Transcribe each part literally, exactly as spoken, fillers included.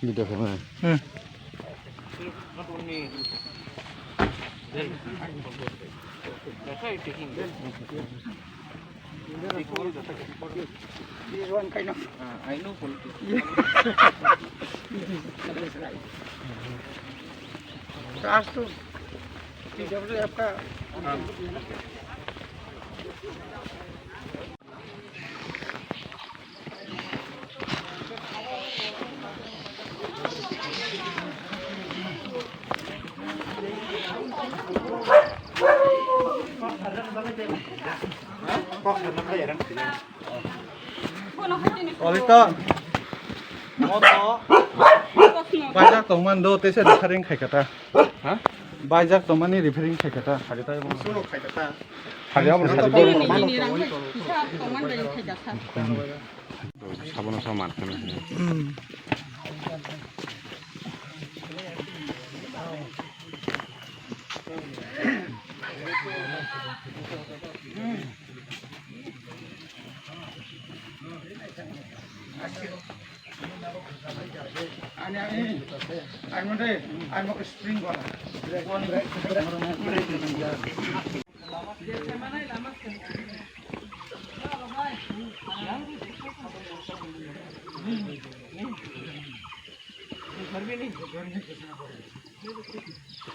Video khe mane. Hmm. Not only this one kind of. Uh, I know politics. Last to T W F ka. Olito. Baijak tongmani do, teisa referring khaikha ta. Ha? Baijak tongmani referring khaikha ta. Hari ta. Hari abo hari. Sabono sa man khana. Hmm. Ani, ani, ani mode, ani mode spring wala.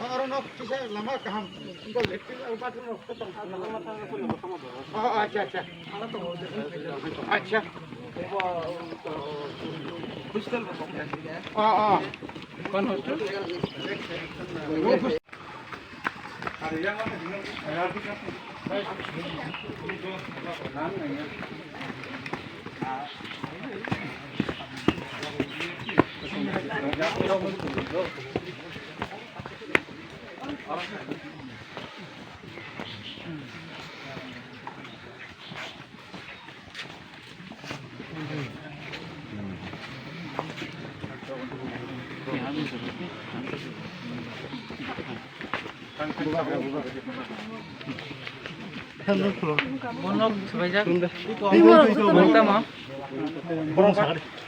Oro no kisa lama kaham. Ingkol electric bathroom rok to tong. Oh, acha, acha. Acha. Oh, oh. Kon hostel? Bono swbaijak. Tamo?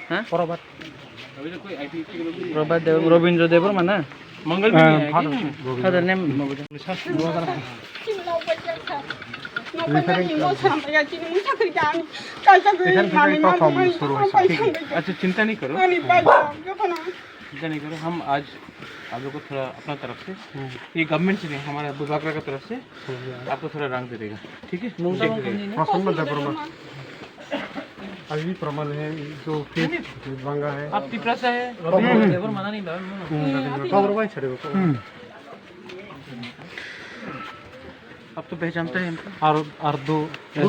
Ha? Prabhat Dev, Robindra Debbarma na? Mangal bhi nahi hai kya? Father name. Acha, chinta nahi karo. Chinta nahi karo, hum aaj aap log ko thoda apna taraf se, ye government se nahi, hamara Bibhag ka taraf se, aapko thoda rang de dega, theek hai? Check kariye. Abhi bhi praman hai, jo fees banga hai. Aap Tiprasa hai? Aap to pehchanta hai. Aur, aur do. Theek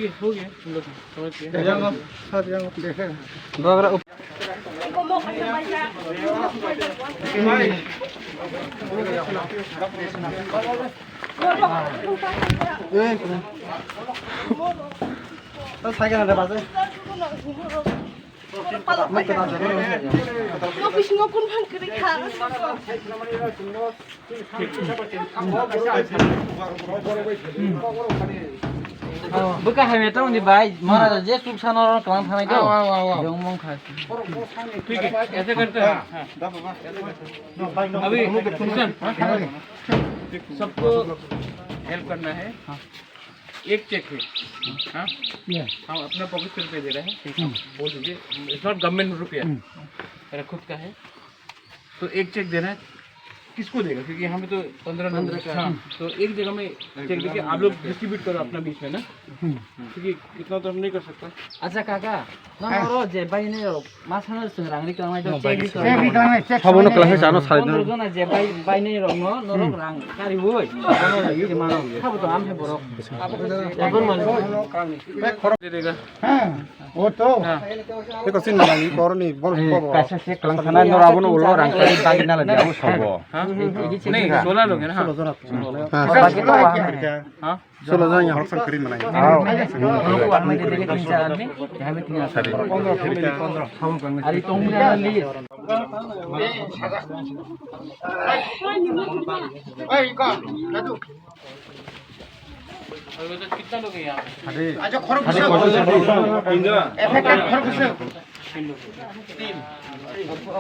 hai, ho gaya, hum log samajh gaye. Bagra up- Bwkha hamya tongdi bai, Maharaj je chuk sano oro twlang thanai do. Aw, aw, aw, aw. Jong mong kha. ठीक है, ऐसे करते हैं। अभी सुन, सबको हेल्प करना है। एक चेक है, हाँ, हम अपना पॉकेट से रुपये दे रहे हैं, बोल दीजिए, it's not government रुपया, मेरा खुद का है। तो एक चेक देना है, किसको देगा? क्योंकि यहाँ पे तो पंद्रह लोग हैं। हाँ, तो एक जगह में चेक देके आप लोग डिस्ट्रीब्यूट करो अपना बीच में ना, क्योंकि इतना तो हम नहीं कर सकता। Acha kaka, nang oro je bai ni rok ma sana sung rang ri kang nai to check ri kang nai. Check ri kang nai, check. Sabo no klang sai chano sai. Pondro jona je bai, bai ni rok no, norok rang kari oi. Ano ye mano. Sabo to am he borok. दे देगा। हाँ, वो तो। हाँ। देखो, सिन लगी, कौन नहीं, बोल, बोल, बोल। Kaisa se klang sana nor abo no ulo rang kari bagi nala di abo sobo. हाँ? नहीं, सोलह लोग हैं ना, हाँ। सोलह जना। हाँ। Baji to wa. हाँ? सोलह जना यहाँ। Aao. हम लोग को आदमी दे देंगे तीन चार आदमी, यहाँ भी तीन आदमी। Sorry. Are तुम क्या ली? अभी तो कितना लोग हैं यहाँ पे? अच्छा, खरो खुश हो। तीन जना। Affected खरो खुश हो।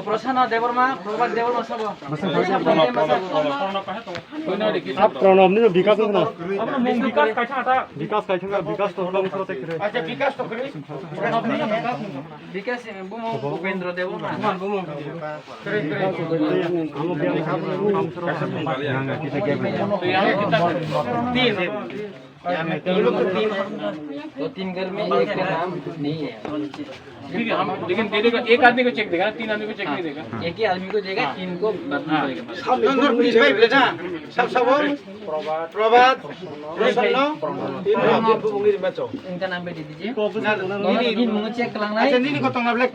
Prasanna Debbarma, Prabhat Debbarma sabo. Sab Pranab ni bikas na. Bikas kaisa ata. Bikas kaisa na, bikas to kamu soro tek kre. Acha, bikas to kre. Bikas, eh, bumo Bhupendra Debbarma. Bumo. Kre, kre. Amo biang kamu soro. Tin. ये लोग तो तीन है। दो तीन घर में एक के नाम नहीं है। ठीक है, हम लेकिन दे देगा, एक आदमी को चेक देगा ना, तीन आदमी को चेक नहीं देगा। एक ही आदमी को देगा, हाँ। तीन को बदली हाँ। करेगा। सब तीन भाई बेटा, सब, सब हो। प्रभात, प्रसन्न, तीन हो। इनका नाम भी दे दीजिए। ना, ना, नहीं, नहीं। तीन मुंह चेक करना है। अच्छा, नहीं, नहीं, को तो ना black.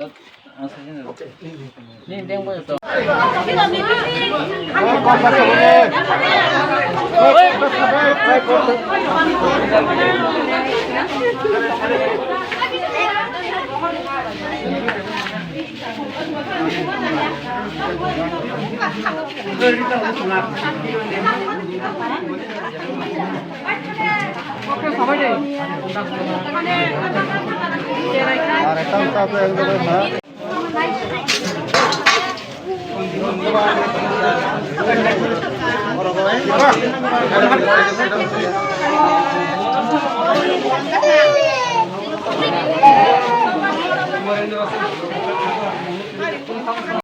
Are tam ta to ek dole na.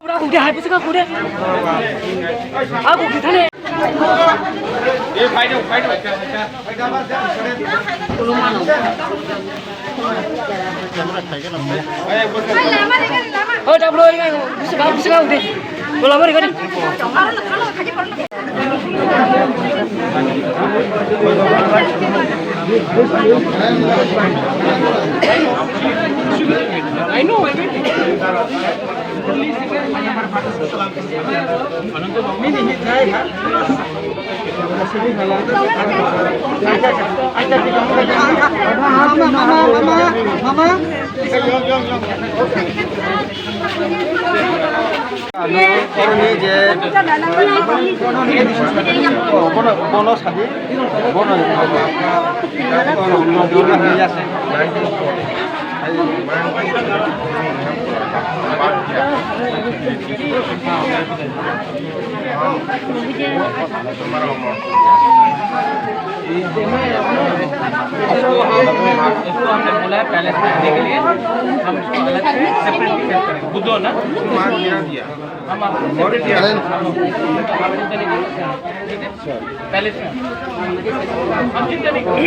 Pura kude hai, pura kude. Aku kita nih. Oh, double ini kan bisa kau, bisa kau deh. Bola beri kau. I know, I know. Ano, oroni je, oh, bono, bono sadi, bono, bono, bono, bono, bono, इसको हम, इसको हमने बोला है पैलेस में आने के लिए, हम इसको अलग से सेपरेट करेंगे। बुद्धो ना? हम आपको सेपरेट करेंगे। पैलेस में। हम चिंता नहीं करो।